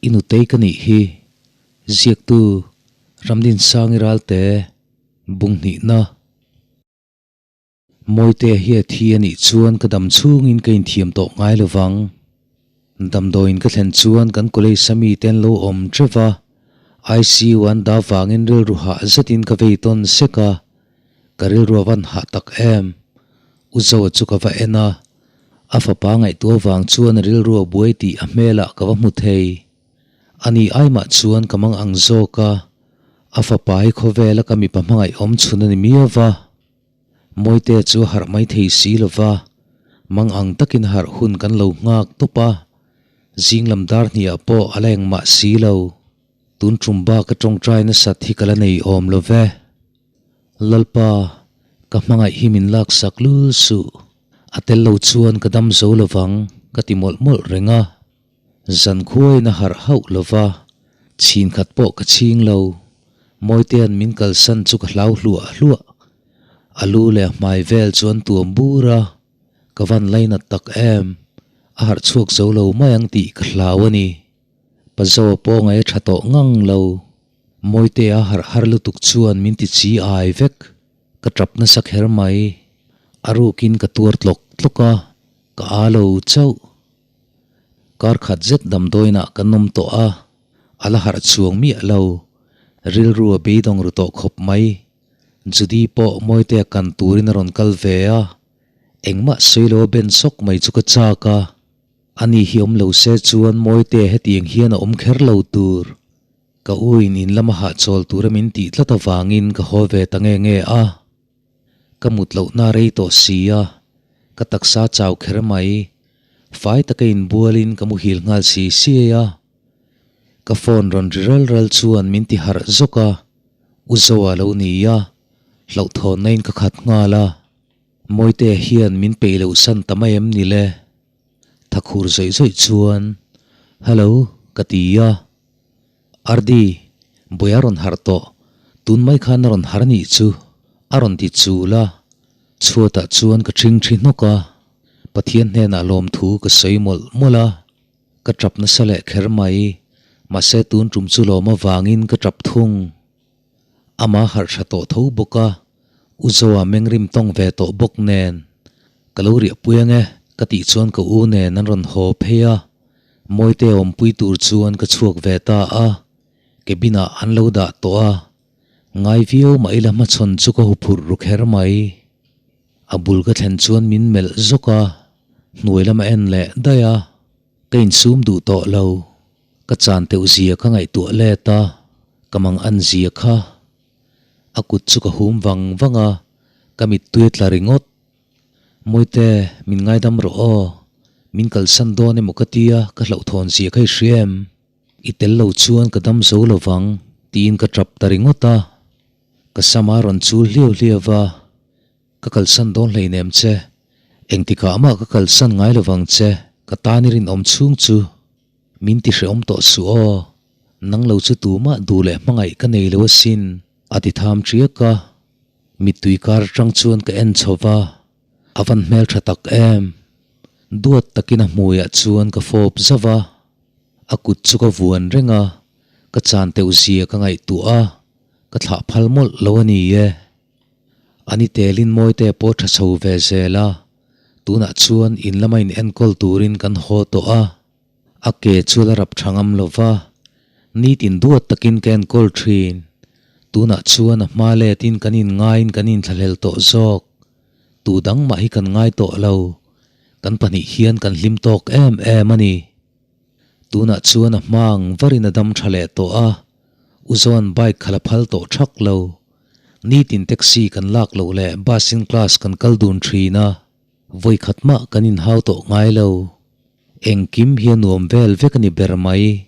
I nutei ka nih hi. Ziaktu, Ramdinsangi Ralte, Bunghnihna. Mawitea hi a thi a nih chuan ka dam chhungin ka inthiam tawh ngai lo vang. Damdawiin ka thlen chuan kan college a mite an lo awm teuh va, ICU an dah vangin rilru hah zetin ka vei tawn sek a, ka rilru a van hah tak em. U Zoa chu ka va en a, a fapa ngaihtuah vang chuan a rilru a buai tih a hmelah ka va hmu thei. Ani aimah chuan ka mang ang zawk a, a fapa hi khawvela ka mipa hmangaih awm chhun a ni miau va. Mawite chu a harh mai thei si lo va, mang ang takin harh hun kan lo nghak tawp a, zing lam dar hniah pawh a la engmah si lo. Tun tum bak a tawngtai nasat hi ka la nei awm lo ve. Lalpa, ka hmangaih hi min laksak lul suh. A tel lo chuan ka dam zo lo vang, ka ti mawlh mawlh reng a. Zan khuaiin a harh hauh lo va, chhin khat pawh ka chhing lo. Mawitea'n min kalsan chu ka hlau hluah hluah. A lu leh a hmai vel chu an tuam bur a, ka van lainat tak em, a harh chhuak zo lo mai ang tih ka hlau a ni. Pa Zoa pawh ngaih a tha tawh ngang lo. Mawitea harh har lutuk chuan min ti chi ai vek. Ka tap nasa kher mai. A rukin ka tuar tlawk tlawk a, ka aa lo chauh. Kar khat zet damdawiinah kan awm tawh a, a la harh chuang miah lo. Rilru a beidawng ru tawh khawp mai. Judy pawh Mawitea kan turin a rawn kal ve a, engmah sawi lo a ben sawk mai chu ka chak a. Ani hi awm lo se chuan Mawitea hetiang hian a awm kher lo tur. Ka uin in lama hahchawl tura min tih tlat avangin ka haw ve ta nge nge a. Ka mut lohna rei tawh si a, ka taksa chau kher mai. Fai taka inbualin ka muhil nghal si siai a. Ka phone rawn ri ral ral chuan min ti harh zawk a, U Zoa lo ni a, hlauhthawnna in ka khat nghal a. Mawitea hian min peih loh san ta mai em ni le? Thakhur zawih zawih chuan, Hello, ka ti a. Ardi, buai a rawn harh tawh, tun mai khan a rawn harh nih chu, a rawn ti chul a. Chhuatah chuan ka ṭhing ṭhi hnawk a, Pathian hnenah lawmthu ka sawi mawlh mawlh a, ka ṭap nasa leh kher mai, mahse tun ṭum chu lawm avangin ka ṭap thung. Amah harh ṭha tawh tho bawk a, U Zoa mengrim tawng ve tawh bawk nen, Ka lo riahpui ange, ka tih chuan ka u nen an rawn haw phei a. Mawite awmpui tur chuan ka chhuak ve ta a, cabin ah an lo dah tawh a, ngai viau mah ila hmachhawn chu ka huphurh ru kher mai. A bul ka thlen chuan min melh zawk a, hnuai lama en leh daih a, ka insum duh tawh lo. Ka chan teuh zia ka ngaihtuah let a, ka mang an zia kha. A kut chu ka hum vang vang a, ka mittui a tla ringawt. Mawite, min ngaidam rawh aw. Min kalsan dawn emaw ka tia, ka hlauhthawn zia kha i hria em? I tel lo chuan ka dam zo lo vang, tiin ka tap ta ringawt a. Ka sama rawn chul hliau hliau va, Ka kalsan dawn hleinem che. Engtikah mah ka kalsan ngai lo vang che, ka tan i rinawm chhung chu. Min ti hrehawm tawh suh aw. Nang lo chu tumah duh leh hmangaih ka nei lo asin, a ti tham ṭiak a. Mittui kar atang chuan ka en chho va, a van hmel tha tak em. Duat takin a hmuiah chuan ka fawp zauh a, a kut chu ka vuan reng a, ka chan teuh zia ka ngaihtuah a, ka thlah phal mawlh lo a ni e. Ani telin Mawite pawh tha chho ve zel a, tunah chuan in lama in enkawl turin kan haw tawh a, a ke chu la rap tha ngam lo va, nitin duat takin ka enkawl thin. Tunah chuan a hma letin kan inngaiin kan inthlahlel tawh zawk. Tu dang mah hi kan ngai tawh lo. Kan pahnih hian kan hlim tawk em em a ni. Tunah chuan a hma ang varin a dam tha leh tawh a, U Zoan bike kha la phal tawh thak lo. Nitin taxi kan lak loh leh bus in class kan kal dun thin a, vawi khat mah kan inhau tawh ngai lo. Engkim hi a nuam vel vek a ni ber mai.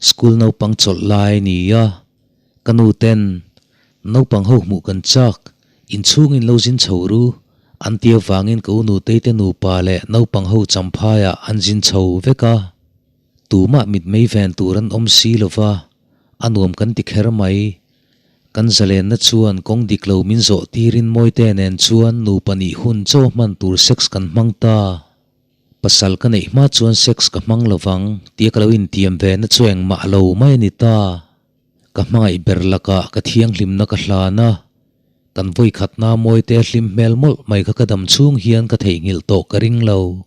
School naupang chawlh lai a ni a, ka nu ten naupang ho hmuh kan chak, inchhung in lo zin chho ru, an ti avangin ka u nutei te nupa leh naupang ho champhaiah an zin chho vek a. Tumah mitmei ven tur an awm si lo va, a nuam kan ti kher mai. Kan zalenna chuan kawng dik lo min zawh tirin Mawite nen chuan nupa nih hun chaw hman tur sex kan hmang ta. Pasal ka neih hma chuan sex ka hmang lovang tia ka lo intiam ve na chu engmah lo mai a ni ta. Ka hmangaih ber lakah ka thianghlimna ka hlan a, kan vawikhatna mawite hlim hmel mawlh mai kha ka dam chhung hian ka theihnghilh tawh ka ring lo.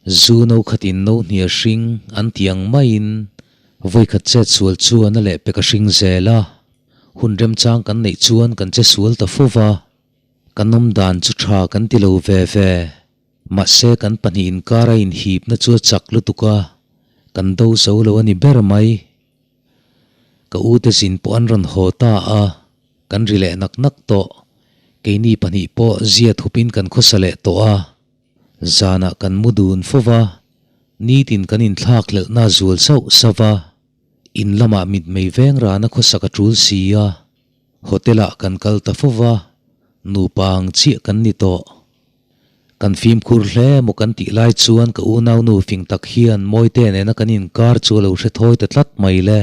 Zu no khatin no hnia hring an ti ang maiin vawikhat chet sual chuan a lehpek a hring zel a, hun remchang kan neih chuan kan che sual ta fo va, kan awm dan chu tha kan ti lo ve ve. Mahse kan pahnih inkar a inhipna chu a chak lutuk a, kan do zo lo a ni ber mai. Ka u te zin pawh an rawn haw ta a, kan ri leh nak nak tawh. Keini pahnih pawh zia thupin kan khawsa leh tawh a. Zanah kan mu dun fo va, nitin kan inthlak hlelhna zual sauh sauh va. In lamah mitmei veng rana khawsak a tul si a, hotel-ah kan kal ta fo va, nupa ang chiah kan ni tawh. Kan fimkhur hle maw kan tih lai chuan ka unaunu fing tak hian Mawite nena kan inkar chu a lo hre thawi ta tlat mai le.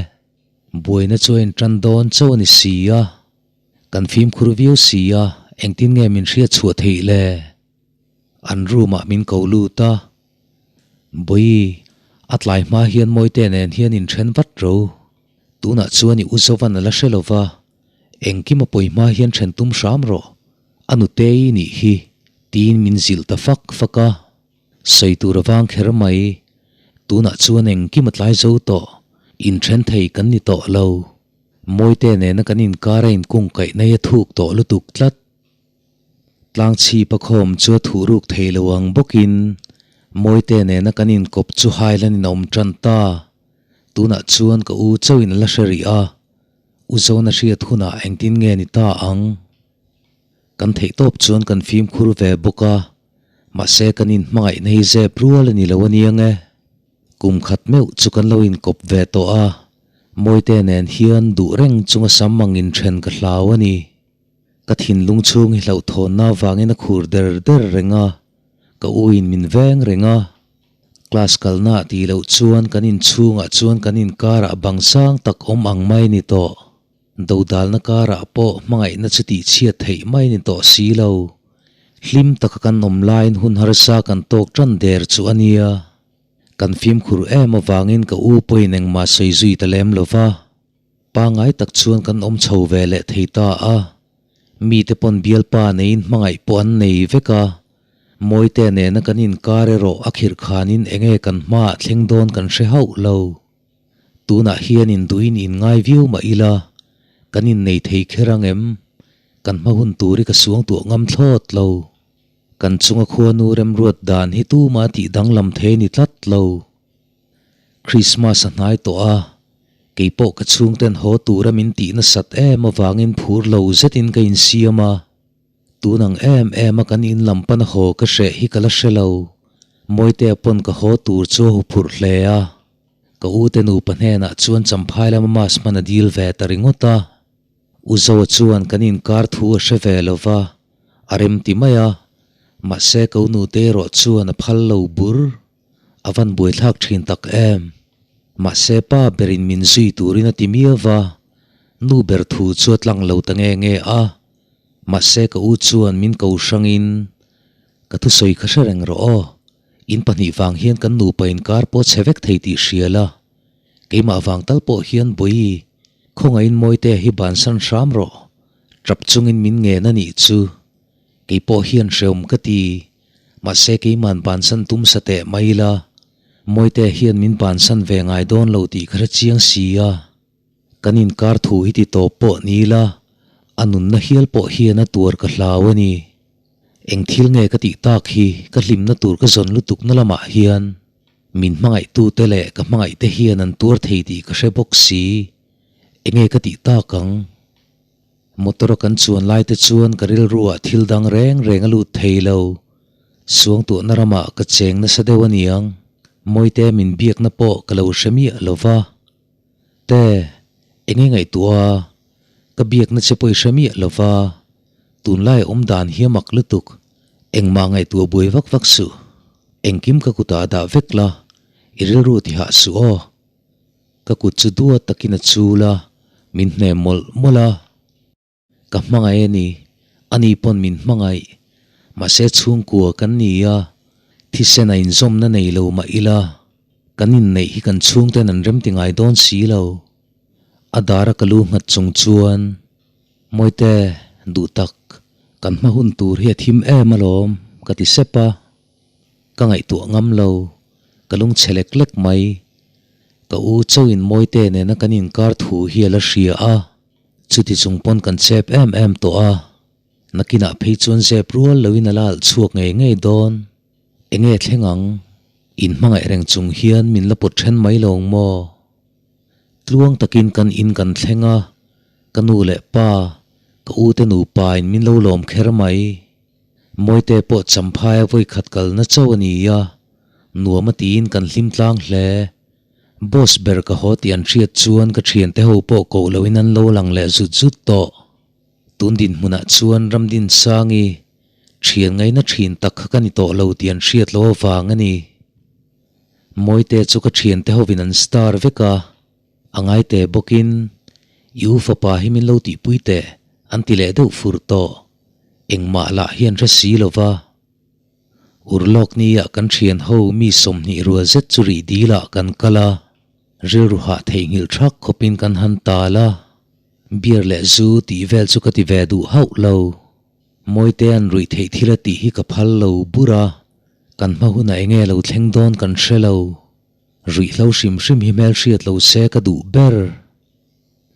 Buaina chu a intan dawn chauh a ni si a. Kan fimkhur viau si a, engtin nge min hriat chhuah theih le? An room ah min ko lut a. Bawi, a tlai hma hian Mawite nen hian inthen vat ro. Tunah chuan i u Zovan a la hre lo va, engkim a pawi hma hian then tum hram rawh. A nutei nih hi, tiin min zilh ta fak fak a. Sawi tur avang kher mai, tunah chuan engkim a tlai zo tawh, inthen thei kan ni tawh lo. Mawite nena kan inkar a inkungkaih nai a thuk tawh lutuk tlat. Tlangchhip a khawm chu a thuh ruk thei lo ang bawkin Mawite nena kan inkawp chu Highland in a awm tan ta. Tunah chuan ka u chauhin a la hre rih a, U Zona hriat hunah engtin nge ni ta ang? Kan theih tawp chuan kan fimkhur ve bawk a, mahse kan inhmangaihna hi zep rual a ni lo a niang e. Kum khat meuh chu kan lo inkawp ve tawh a, Mawite nen hian duh reng chunga sam ang inthen ka hlau a ni. Ka thinlung chhung hi hlauhthawnna avangin a khur der der reng a, ka uin min veng reng a. Class kalna tih loh chuan kan inchhungah chuan kan inkarah bang sang tak awm ang mai ni tawh. Dodalna karah pawh hmangaihna chu tihchhiat theih mai ni tawh si lo. Hlim taka kan awm laiin hun harsa kan tawk tan der chu a nia. Kan fimkhur em avangin ka u pawhin engmah sawi zui ta lem lo va. Pangngai tak chuan kan awm chho ve leh thei ta a. Mite pawn bialpa neiin hmangaih pawh an nei vek a. Mawite nena kan inkar erawh a khirh khanin enge kan hmaah thleng dawn kan hre hauh lo. Tunah hian induhin inngai viau mah ila, kan innei thei kher ang em? Kan hma hun tur hi ka suang tuah ngam thlawt lo. Kan chunga khuanu remruat dan hi tuma tih danglam thei a ni tlat lo. Christmas a hnai tawh a, keipawh ka chhungten haw tura min tih nasat em avangin phur lo zetin ka insiam a. Tun ang em em a kan in lam pana haw ka hreh hi ka la hre lo. Mawitea pawn ka haw tur chu a huphurh hle a. Ka u te nupa hnenah chuan champhai lama mass hman a dil ve ta ringawt a. U Zoa chuan kan inkar thu a hre ve lo va, a rem ti mai a. Mahse ka u nute erawh chuan a phal lo bur. A van buaithlak thin tak em. Mahse pa berin min zui turin a ti miau va, nu ber thu chu a tlang lo ta nge nge a. Mahse ka u chuan min ko hrangin, Ka thusawi kha hre reng rawh aw, in pahnih vang hian kan nupa inkar pawh chhe vek thei tih hria la. Keimah vang tal pawh hian Bawi, khawngaihin Mawitea hi bansan hram rawh, tap chungin min ngen a nih chu. Kei pawh hian hreawm ka ti, mahse keiman bansan tum sa teh mai ila, Mawitea hian min bansan ve ngai dawn lo tih ka hre chiang si a. Kan inkar thu hi ti tawp pawh ni ila, a nunna hial pawh hian a tuar ka hlau a ni. Eng thil nge ka tih tak hi ka hlimna tur ka zawn lutuk na lamah hian min hmangaihtute leh ka hmangaihte hian an tuar thei tih ka hre bawk si. Enge ka tih tak ang? Motor a kan chuan lai te chuan ka rilruah thil dang reng reng a lut thei lo. Suangtuahna ramah ka cheng nasa deuh a niang. Mawite min biakna pawh ka lo hre miah lo va. Te, enge ngaihtuah a? Ka biakna che pawh i hre miah lo va. Tunlai awm dan hi a mak lutuk. Engmah ngaihtuah buai vak vak suh. Engkim ka kutah dah vek la, i rilru ti hah suh aw. Ka kut chu duat takin a chul a, min hnem mawlh mawlh a. Ka hmangaih a ni, ani pawn min hmangaih. Mahse chhungkua kan ni a. Thisen a inzawmna nei lo mah ila, kan inneih hi kan chhungten an remti ngai dawn si lo. A dara ka lu nghat chung chuan, Mawite, duh tak, kan hma hun tur hi a thim em alawm, ka ti sep a. Ka ngaihtuah ngam lo, ka lungchhe lek lek mai. Ka u chauhin Mawite nena kan inkar thu hi a la hria a, chuti chung pawn kan chep em em tawh a. Nakinah phei chuan zep rual loin a la alh chhuak ngei ngei dawn. Enge thleng ang? In hmangaih reng chung hian min la pawt then mai lo ang maw? Tluang takin kan in kan thleng a, ka nu leh pa, ka u te nupa in min lo lawm kher mai. Mawite pawh Champhaia vawikhat kalna chauh a ni a, nuam a tiin kan hlim tlang hle. Boss ber ka haw tih an hriat chuan ka thiante ho pawh koh loin an lo lang leh zut zut tawh. Tun dinhmunah chuan Ramdinsangi thian ngaina thin tak kha ka ni tawh lo tih an hriat loh avang a ni. Mawite chu ka thiante hovin an star vek a, a ngaite bawkin i u fapa hi min lo tihpui teh an ti leh deuh fur tawh. Engmah lah hi an hre si lo va. Urlawk nia kan thian ho mi 20 rual zet chu rih dilah kan kal a, rilru hah theihnghilh thak khawpin kan han tal a. Beer leh zu tih vel chu ka ti ve duh hauh lo. Mawitea'n ruih theih thil a tih hi ka phal lo bur a, kan hma hunah enge lo thleng dawn kan hre lo. Ruihhlo hrim hrim hi hmelhriat lo se ka duh ber.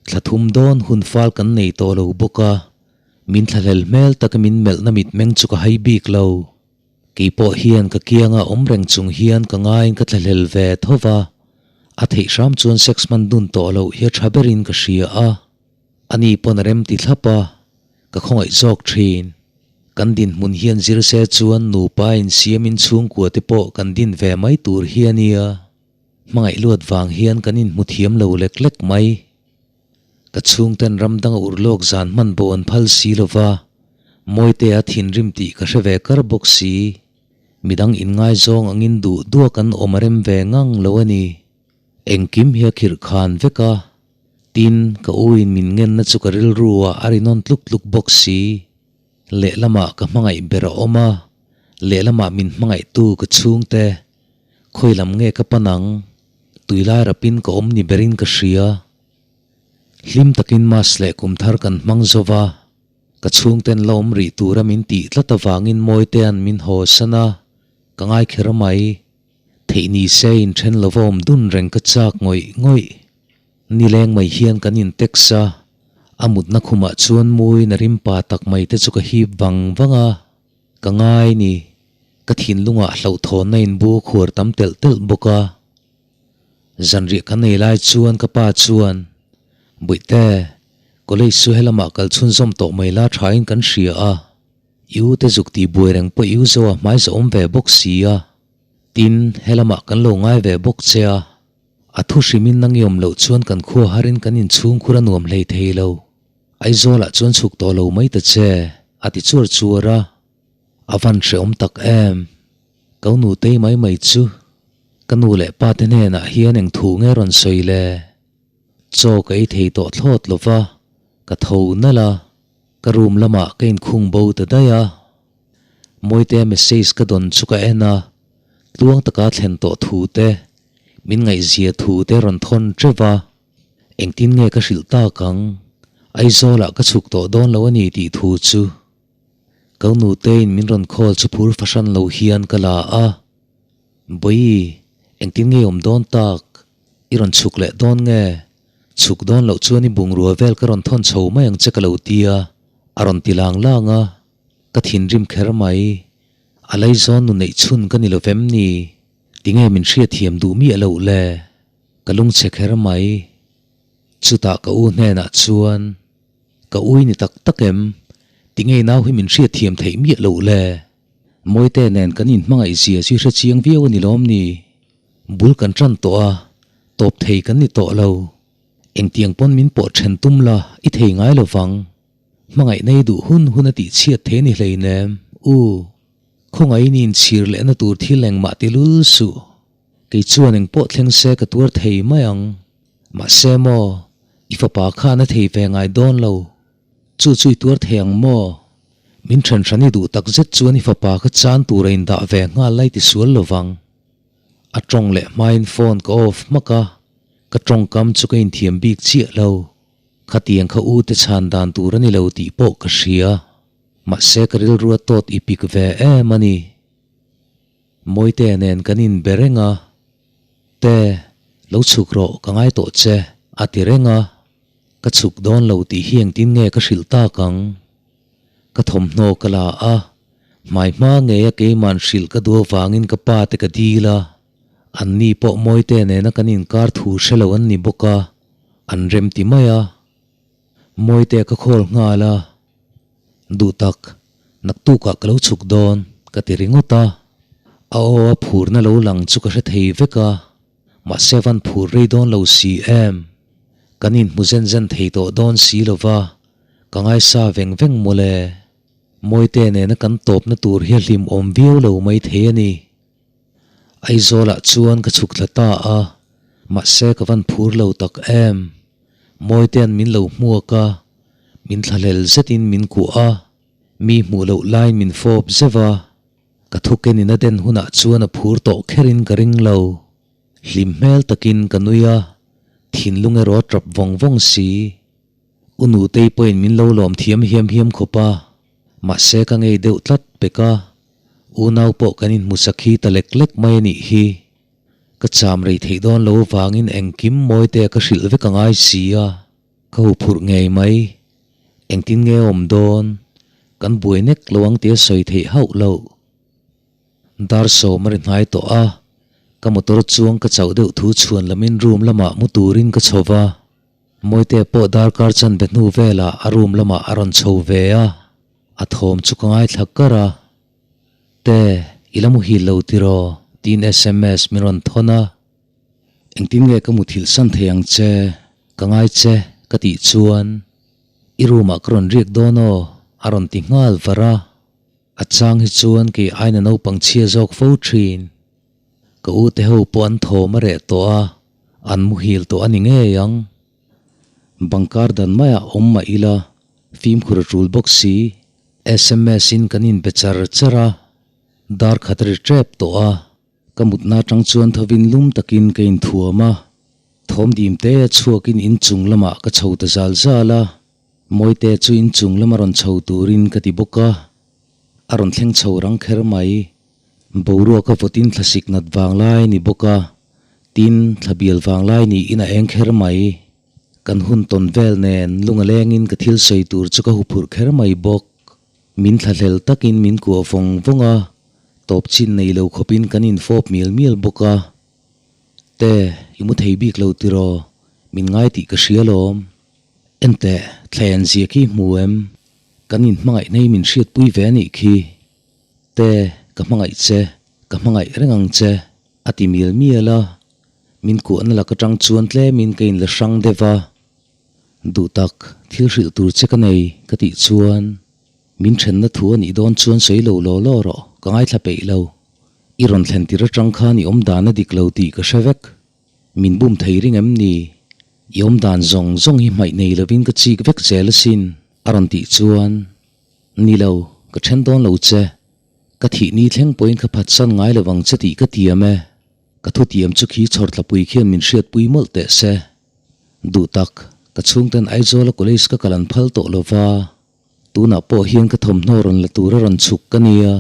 Thla thum dawn hun fal kan nei tawh lo bawk a, min thlahlel hmel taka min melhna mitmeng chu ka hai bik lo. Keipawh hian ka kianga awm reng chung hian ka ngaiin ka thlahlel ve tho va, a theih hram chuan sex hman dun tawh loh hi a tha berin ka hria a, ani pawn a rem ti thlap a, ka khawngaih zawk thin. Kan dinhmun hian zir se chuan nupa insiamin chhungkua te pawh kan din ve mai tur hi a nia, hmangaih luat vang hian kan inhmu thiam lo lek lek mai. Ka chhungten ram danga urlawk zan hman bo an phal si lo va, Mawitea thinrim tih ka hre ve kar bawk si. Midang inngaizawng angin duh duak an awm a rem ve ngang lo a ni. Engkim hi a khirh khan vek a, tin, ka u in min ngenna chu ka rilru ah a rinawn tluk tluk bawk si. Lehlamah ka hmangaih ber a awm a, lehlamah min hmangaihtu ka chhungte, khawi lam nge ka pan ang? Tuilai rapin ka awm ni berin ka hria. Hlim takin Mas leh kum thar kan hmang zo va, ka chhungten la awm rih tura min tih tlat avangin Mawitea'n min haw san a, ka ngai kher mai. Theih ni se inthen lova awm dun reng ka chak ngawih ngawih. Nileng mai hian kan in text a, a mutna khumah chuan muin a rimpa tak mai te chu ka hip vang vang a, ka ngai ni. Ka thinlungah hlauhthawnna inbu khuar tam telh telh bawk a. Zanriah kan nei lai chuan ka pa chuan, Bawihte, college chu helamah kal chhunzawm tawh mai la thain kan hria a, i u te zuk tih buai reng pawh i u zo a hmai zawh awm ve bawk si a, tin, helamah kan lo ngai ve bawk che a, a thu hrimin nang i awm loh chuan kan khua harin kan inchhungkhur a nuam hlei thei lo. Aizawlah chuan chhuk tawh lo mai ta che, a ti chuar chuar a. A van hrehawm tak em? Ka u nutei mai mai chu ka nu leh pa te hnenah hian eng thu nge rawn sawi le? Chaw ka ei thei tawh thlawt lo va, ka tho nalh a, ka room lamah ka inkhung bo ta daih a. Mawitea message ka dawn chu ka en a, tluang taka thlen tawh thu te, min ngaihzia thu te rawn thawn teuh a, engtin nge ka hrilh tak ang? Aizawlah ka chhuk tawh dawn lo a ni tih thu chu. Ka nuteiin min rawn call chu phur fahran lo hian ka la a, Bawi, engtin nge awm dawn tak? I rawn chhuk leh dawn nge? Chhuk dawn loh chuan i bungrua vel ka rawn thawn chho mai ang che ka lo ti a, a rawn ti lang lang a, ka thinrim kher mai. A laizawn nu neih chhun ka ni lo vem ni? Tinge min hriatthiam duh miah loh le? Ka lungchhe kher mai. Chutah ka u hnenah chuan. Ka ui ni tak tak em? Tinge nau hi min hriatthiam theih miah loh le? Mawite nen kan inhmangaih zia chu i hre chiang viau a ni lawm ni? Bul kan tan tawh a, tawp thei kan ni tawh lo. Engtiang pawn min pawh then tum la, i thei ngai lo vang. Hmangaihna i duh hun hun a tih chhiat thei a ni hleinem, u. Khawngaih in inchhir lehna tur thil engmah ti lul suh. Kei chuan engpawh thleng se ka tuar thei mai ang. Mahse maw, i fapa khan a thei ve ngai dawn lo. Chu chu i tuar thei ang maw? Min then hran i duh tak zet chuan i fapa kha chan tur a indah ve nghal lai ti sual lo vang. A tawng leh hmain phone ka off hmak a, ka tawngkam chu ka inthiam bik chiah lo. Khatiang kha u te chhan dan tur a ni lo tih pawh ka hria. Mahse ka rilru a tawt i pik ve em a ni. Mawite nen kan inbe reng a, Te, lo chhuk rawh ka ngai tawh che, a ti reng a. Ka chhuk dawn lo tih hi engtin nge ka hrilh tak ang? Ka thawmhnaw ka la a, hmai hma ngeia keiman hrilh ka duh avangin ka pa te ka dil a. Anni pawh Mawite nena kan inkar thu hre lo an ni bawk a, an rem ti mai a. Mawite ka call nghal a, Duh tak, naktukah ka lo chhuk dawn, ka ti ringawt a. A aw a phurna lo lang chu ka hre thei vek a, mahse a van phur rei dawn lo si em? Kan inhmu zen zen thei tawh dawn si lo va, ka ngaisa veng veng mawle. Mawite nena kan tawpna tur hi a hlimawm viau lo mai thei a ni. Aizawlah chuan ka chhuk thla ta a, mahse ka van phur lo tak em. Mawitean min lo hmuak a, min thlahlel zetin min kuah a, mi hmuh loh laiin min fawp zeuh a, ka thukenin a den hunah chuan a phur tawh kherin ka ring lo. Hlim hmel takin ka nui a, thinlung erawh a tap vawng vawng si. U Nutei pawhin min lo lawm thiam hiam hiam khawp a, mahse ka ngei deuh tlat pek a, unau pawh kan inhmu sakhi ta lek lek mai a nih hi. Ka cham rei theih dawn lo avangin engkim mawite ka hrilh vek a ngai si a, ka huphurh ngei mai. Engtin nge awm dawn? Kan buai nek lo ang tia sawi theih hauh loh. Dar sawm a ri hnai tawh a, ka motor chuang ka chauh deuh thu chhuan lamin room lamah mu turin ka chho va. Mawite pawh darkar chanve hnu velah a room lamah a rawn chho ve a, a thawm chu ka ngaithla kar a. Te, i la muhil lo tiraw? tiin sms min rawn thawn a. Engtin nge ka muthilh san thei ang che? Ka ngai che ka tih chuan i room ah ka rawn riak dawn aw a rawn ti nghal var a. A chang hi chuan kei aina naupang chhia zawk fo thin. Ka u te ho pawh an thawm a reh tawh a, an muhil tawh a ni ngei ang. Bangkar dan maiah awm mah ila fimkhur a tul bawk si. Sms in kan inbe char char a, dar khat a ri tep tawh a. Ka mutna atang chuan thovin lum takin ka inthuam a, thawm dim te a chhuakin inchung lamah ka chho ta zal zal a, Mawite chu inchung lama rawn chho turin ka ti bawk a, a rawn thleng chho rang kher mai. Boruak a vawtin thlasik nat vang lai a ni bawk a, tin, thlabial vang lai niin a eng kher mai. Kan hun tawn vel nen lung a lengin ka thil sawi tur chu ka huphurh kher mai bawk. Min thlahlel takin min kuah vawng vawng a, tawp chin nei lo khawpin kan infawp mial mial bawk a. Te, i mu thei bik lo tiraw? Min ngai tih ka hria lawm. Enteh, thlaen zia khi hmu em? Kan inhmangaihna hi min hriatpui ve a nih khi. Te, ka hmangaih che, ka hmangaih reng ang che, a ti mial mial a. Min kuahna lak atang chuan tlemin ka inla hrang deuh a, Duh tak, thil hrilh tur che ka nei, ka tih chuan min thenna thu a nih dawn chuan sawi lo law law rawh, ka ngaithla peih lo. I rawn thlen tir atang khan i awm dan a dik lo tih ka hre vek. Min bum thei ring em ni? I awm dan zawng zawng hi hmaih nei lovin ka chik vek zel asin, a rawn tih chuan, Ni lo, ka then dawn lo che. Ka thih ni thleng pawhin ka phatsan ngai lo vang che tih ka tiam e. Ka thutiam chu khi chhawrtlapui khian min hriatpui mawlh teh se. Duh tak, ka chhungten Aizawla college ka kal an phal tawh lo va, tunah pawh hian ka thawmhnaw rawn la tura rawn chhuk ka nia.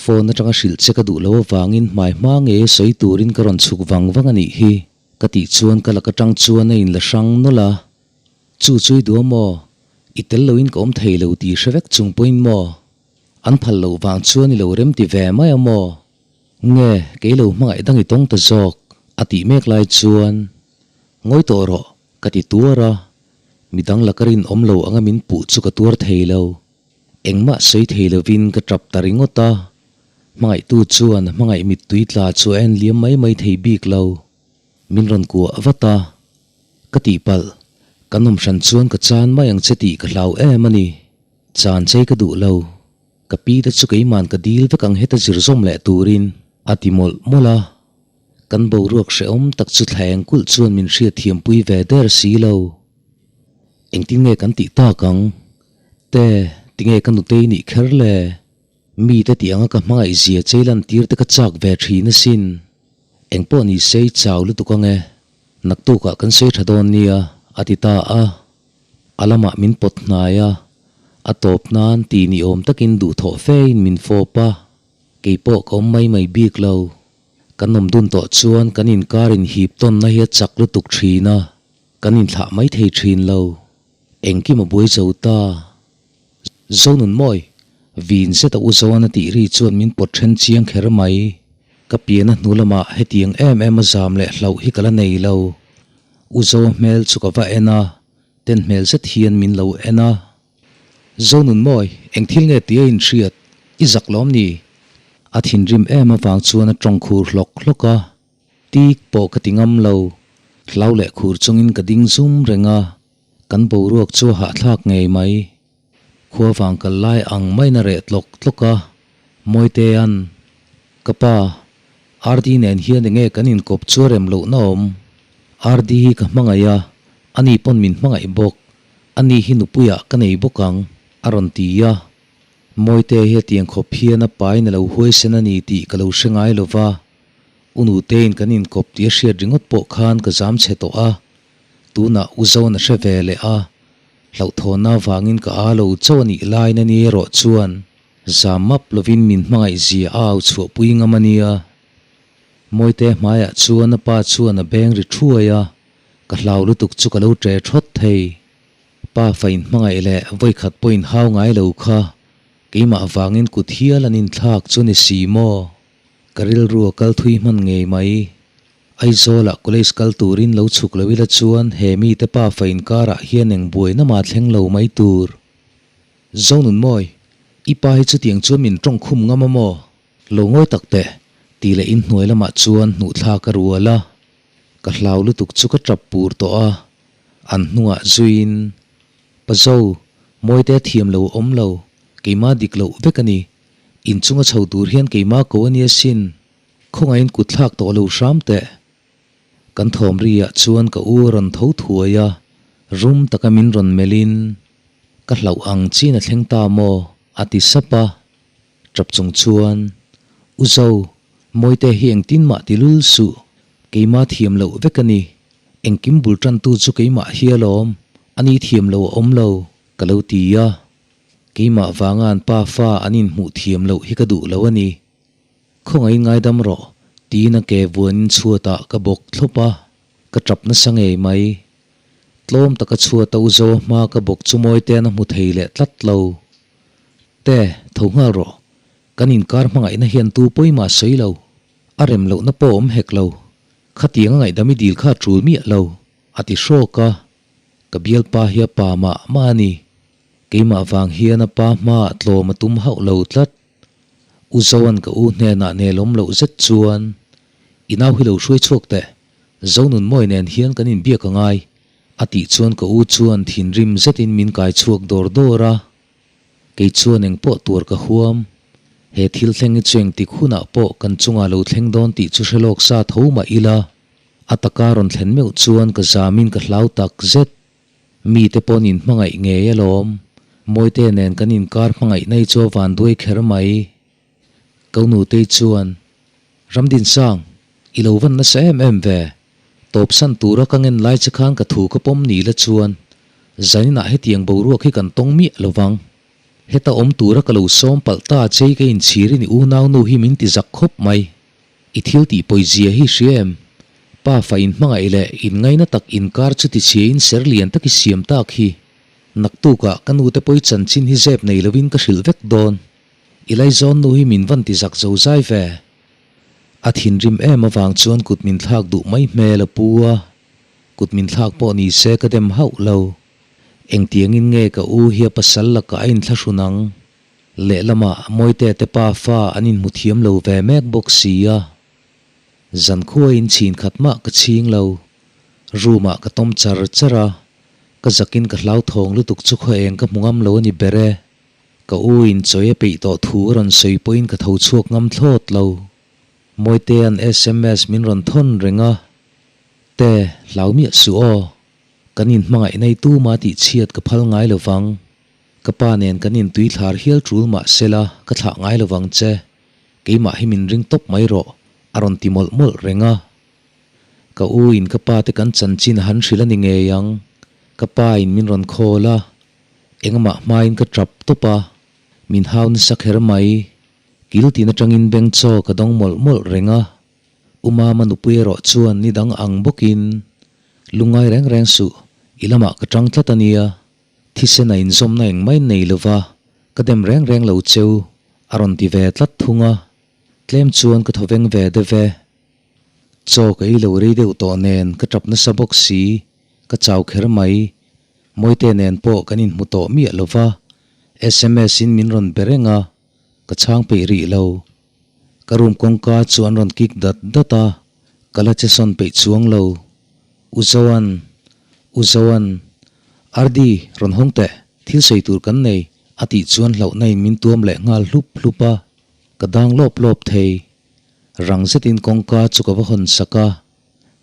Phone atanga hrilh che ka duh lo avangin hmai hma ngei sawi turin ka rawn chhuk vang vang a nih hi, ka tih chuan ka lak atang chuan a inla hrang nawlh a. Chu chu i duh a maw? I tel loin ka awm thei lo tih hre vek chung pawhin maw? An phal loh vang chuan i lo remti ve mai a maw? Nge, kei lo hmangaih dang i tawng ta zawk, a tih mek lai chuan, Ngawi tawh rawh, ka ti tuar a. Midang laka rinawm lo anga min puh chu ka tuar thei lo. Engmah sawi thei lovin ka tap ta ringawt a. Hmangaihtu chuan a hmangaih mittui tla chu a en liam mai mai thei bik lo. Min rawn kuah vat a. Ka tihpalh, kan awm hran chuan ka chan mai ang che tih ka hlau em a ni. Chan chei ka duh lo. Ka pi te chu keiman ka dil vek ang heta zir zawm leh turin a ti mawlh mawlh a. Kan boruak hrehawm tak chu thlaeng kulh chuan min hriatthiampui ve der si lo. Engtin nge kan tih tak ang? Te, Tinge ka nutei nih kher le? Mite tih anga ka hmangaih zia chei lan tir te ka chak ve thin asin. Engpawh ni se i chau lutuk ange, naktukah kan sawi tha dawn nia, a ti ta a. A lamah min pawt hnai a, a tawp nan ti ni awm takin duhthawh fein min fawp a. Kei pawh ka awm mai mai bik lo. Kan awm dun tawh chuan kan inkar inhip tawnna hi a chak lutuk thin a, kan inthlah mai thei thin lo. Engkim a buai zo ta. Zonun mawi, vin zet a u Zoan a tih ri chuan min pawt then chiang kher mai. Ka pian a hnu lamah hetiang em em a zam leh hlauh hi ka la nei lo. U Zoa hmel chu ka va en a, ten hmel zet hian min lo en a. Zonun mawi, eng thil nge tia inhriat? I zak lawm ni? A thinrim em avang chuan a tawng khur hlawk hlawk a. Tik pawh ka ti ngam lo. Hlau leh khur chungin ka ding zum reng a. Kan boruak chu a hahthlak ngei mai. Khua vang kal lai ang maiin a reh tlawk tlawk a, Mawitea'n, Ka pa, RD nen hian enge kan inkawp chu a rem lohna awm? RD hi ka hmangaih a, ani pawn min hmangaih bawk, ani hi nupuiah ka nei bawk ang, a rawn ti a. Mawite hi a tiang khawp hian a pain a lo huaisen a ni tih ka lo hre ngai lo va, u nutein kan inkawp tih a hriat ringawt pawh khan ka zam chhe tawh a. Tunah u Zawn a hre ve leh a, hlauhthawnna avangin ka a lo chauh a nih laiin a ni erawh chuan zam map lovin min hmangaih zia a au chhuahpui ngam a nia. Mawite hmaiah chuan a pa chuan a beng ri thuai a, ka hlau lutuk chu ka lo ṭe thawt thei. Pa fa inhmangaih leh vawikhat pawh inhau ngai lo kha keimah avangin kut hial an inthlak chu ni si maw? Ka rilru a kal thui hman ngei mai. Aizawlah college kal turin lo chhuk lo ila chuan he mite pa fa inkarah hian eng buaina mah thleng lo mai tur. Zonunmawi, i pa hi chutiang chuan min tawng khum ngam a maw? Lo ngawi tak teh, tih leh inhnuai lamah chuan hnuhthlak a rual a. Ka hlau lutuk chu ka tap pur tawh a, an hnungah zuiin, Pazo, Mawite thiam lo awm lo, keimah dik loh vek a ni. Inchunga chho tur hian keimah ko a nia sin. Khawngaihin kut thlak tawh lo hram teh. Kan thawm riah chuan ka u a rawn tho thuai a, rum taka min rawn melhin, Ka hlauh ang chin a thleng ta maw? a ti sap a. Tap chung chuan, U Zo, Mawite hi engtin mah ti lul suh, keimah thiam loh vek a ni. Engkim bul tantu chu keimah hi alawm, ani thiam lo a awm lo, ka lo ti a. Keimah vanga an pa fa an inhmuh thiam loh hi ka duh lo a ni. Khawngaih ngaidam rawh, tiin a ke vuanin chhuatah ka bawk thlawp a, ka tap nasa ngei mai. Tlawm taka chhuata u Zoa hma ka bawk chu Mawitean a hmu thei leh tlat lo. Te, tho nghal rawh. Kan inkar hmangaihna hian tu pawimah sawi lo. A rem lohna pawh awm hek lo. Khatiang a ngaihdam i dil kha a tul miah lo, a ti hrawk a. Ka bialpa hi a pa mah mah a ni. Keimah vang hian a pa hmaah tlawm a tum hauh lo tlat. U Zoan ka u hnenah nelawm loh zet chuan, I nau hi lo hruai chhuak teh, Zonunmawi nen hian kan inbiak a ngai, a tih chuan ka u chuan thinrim zetin min kai chhuak dawr dawr a. Kei chuan engpawh tuar ka huam. He thil thleng hi chu engtik hunah pawh kan chungah lo thleng dawn tih chu hre lawk sa tho mah ila, a taka rawn thlen meuh chuan ka zamin ka hlau tak zet. Mite paw'n in hmangaih ngei alawm. Mawite nen kan inkar hmangaihna hi chu a van duai kher mai. Ko nutei chuan, Ramdinsang, i lo van nasa em em ve. Tawpsan tura ka ngen lai che khan ka thu ka pawm ni la chuan, zaninah hetiang boruak hi kan tawng miah lo vang. Heta awm tura ka lo sawm palh ta chei ka inchhirin i unaunu hi min ti zak khawp mai. I thil tih pawizia hi hria em? Pa fa inhmangaih leh inngaina tak inkar chu tichhia in ser lian tak i siam tak hi. Naktukah ka nute pawi chanchin hi zep nei lovin ka hrilh vek dawn. I laizawn nu hi min van ti zak zo zai ve. A thinrim em avang chuan kut min thlak duh mai hmel a pu a. Kut min thlak pawh ni se ka dem hauh lo. Engtiangin nge ka u hi a pasal lakah a inthlahrun ang? Lehlamah Mawite te pa fa an inhmu thiam lo ve mek bawk si a, zankhuain chhin khat mah ka chhing lo. Room ah ka tawm char char a, ka zakin ka hlauthawng lutuk chu khaw eng ka hmu ngam lo a ni ber e. Ka u in chawi a peih tawh thu a rawn sawi pawhin ka tho chhuak ngam thlawt lo. Mawitea'n sms min rawn thawn reng a, Te, hlau miah suh aw. Kan inhmangaih neitu mah tih chhiat ka phal ngai lo vang. Ka pa nen kan intui thlar hial tul mah sela ka thlah ngai lovang che, keimah hi min ring tawp mai rawh, a rawn ti mawlh mawlh reng a. Ka u in ka pa te kan chanchin a han hrilh a ni ngei ang, ka pa in min rawn call a, engmah hmain ka tap tawp a, min hau nasa kher mai. Kil tin atangin beng chaw ka dawng mawlh mawlh reng a, U Mama nupui erawh chuan ni dang ang bawkin, Lungngai reng reng suh, i lamah ka tang tlat a nia, Thisen a inzawmna engmah in nei lova, ka dem reng reng lo cheu, a rawn ti ve tlat thung a. Tlem chuan ka thawveng ve deuh e. Chaw ka ei lo rei deuh tawh nen ka tap nasa bawk si, ka chau kher mai. Mawite nen pawh kan inhmu tawh miah lova, sms in min rawn be reng a, ka chhang peih rih lo. Ka room kawngka chu an rawn kik dat dat a, ka la che sawn peih chuang lo. U Zoan, U Zoan, Ardi, rawn hawng teh, thil sawi tur kan nei, a tih chuan hlauhna in min tuam leh nghal hlup hlup a, ka dang lawp lawp thei. Rang zetin kawngka chu ka va hawn sak a,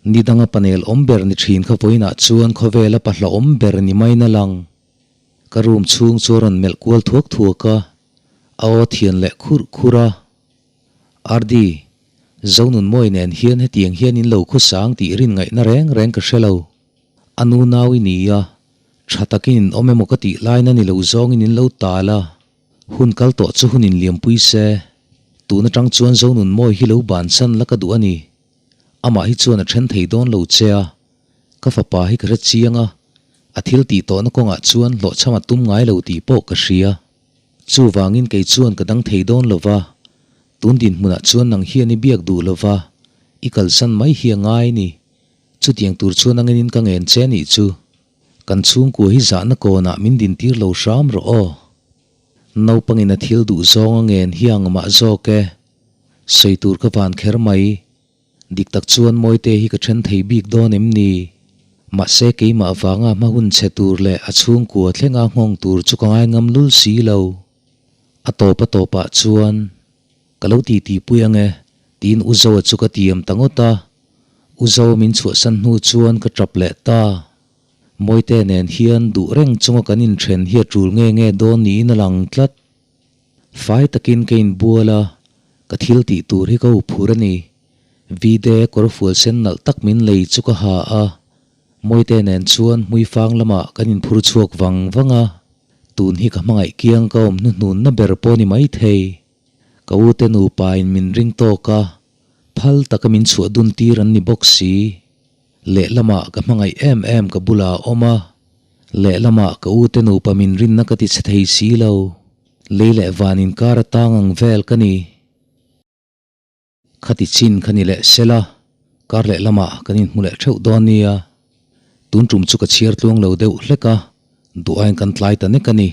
ni danga panel awm ber ni thin kha vawiinah chuan khawvela pahla awm ber ni maiin a lang. Ka room chhung chu a rawn melh kual thuak thuak a, a aw thian leh khurh khurh a. Ardi, Zonunmawi nen hian hetiang hian in lo khawsang tih rin ngaihna reng reng ka hre lo. A nu nau i ni a, tha takin in awm emaw ka tih laina ni lo zawngin in lo tal a. Hun kal tawh chu hun inliampui se, tun atang chuan Zonunmawi hi lo bansan la ka duh a ni. Amah hi chuan a then thei dawn lo che a, Ka fapa hi ka hre chiang a, a thil tih tawhna kawngah chuan hlawhchham a tum ngai lo tih pawh ka hria. Chuvangin kei chuan ka dang thei dawn lo va, tun dinhmunah chuan nang hian i biak duh lo va, i kalsan mai hi a ngai ni. Chutiang tur chuan anginin ka ngen che nih chu. Kan chhungkua hi zahna kawnah min dintir lo hram rawh aw. Naupangin a thil duh zawng a ngen hi ang mah zawk e. Sawi tur ka van kher mai. Dik tak chuan Mawite hi ka then thei bik dawn em ni? Mahse keimah vanga hma hun chhe tur leh a chhungkua thlenga nghawng tur chu ka ngai ngam lul si lo. A tawp a tawpah chuan ka lo ti ti pui ang e tiin U Zoa chu ka tiam ta ngawt a. U Zo min chhuahsan hnu chuan ka tap leh ta. Mawite nen hian duh reng chunga kan inthen hi a tul nge nge dawn niin a lang tlat. Fai takin ka inbual a, ka thil tih tur hi ka uphur a ni. Vide kawr fual sen nalh tak min lei chu ka ha a, Mawite nen chuan hmuifang lamah kan inphur chhuak vang vang a, tun hi ka hmangaih kiang ka awm hnuhnunna ber pawh ni maithei. Ka ute nupa in min ring tawk a, phal taka min chhuah dun tir an ni bawk si. Lehlamah ka hmangaih em em ka bulah a awm a, lehlamah ka ute nupa min rinna ka ti chhe thei si lo. Lei leh van inkar a tang ang vel ka ni. Khati chin kha ni leh sela, kar lehlamah kan inhmu leh theuh dawn nia. Tun tum chu ka chhiar tluang lo deuh hlek a, duh aiin kan tlai ta nek a ni.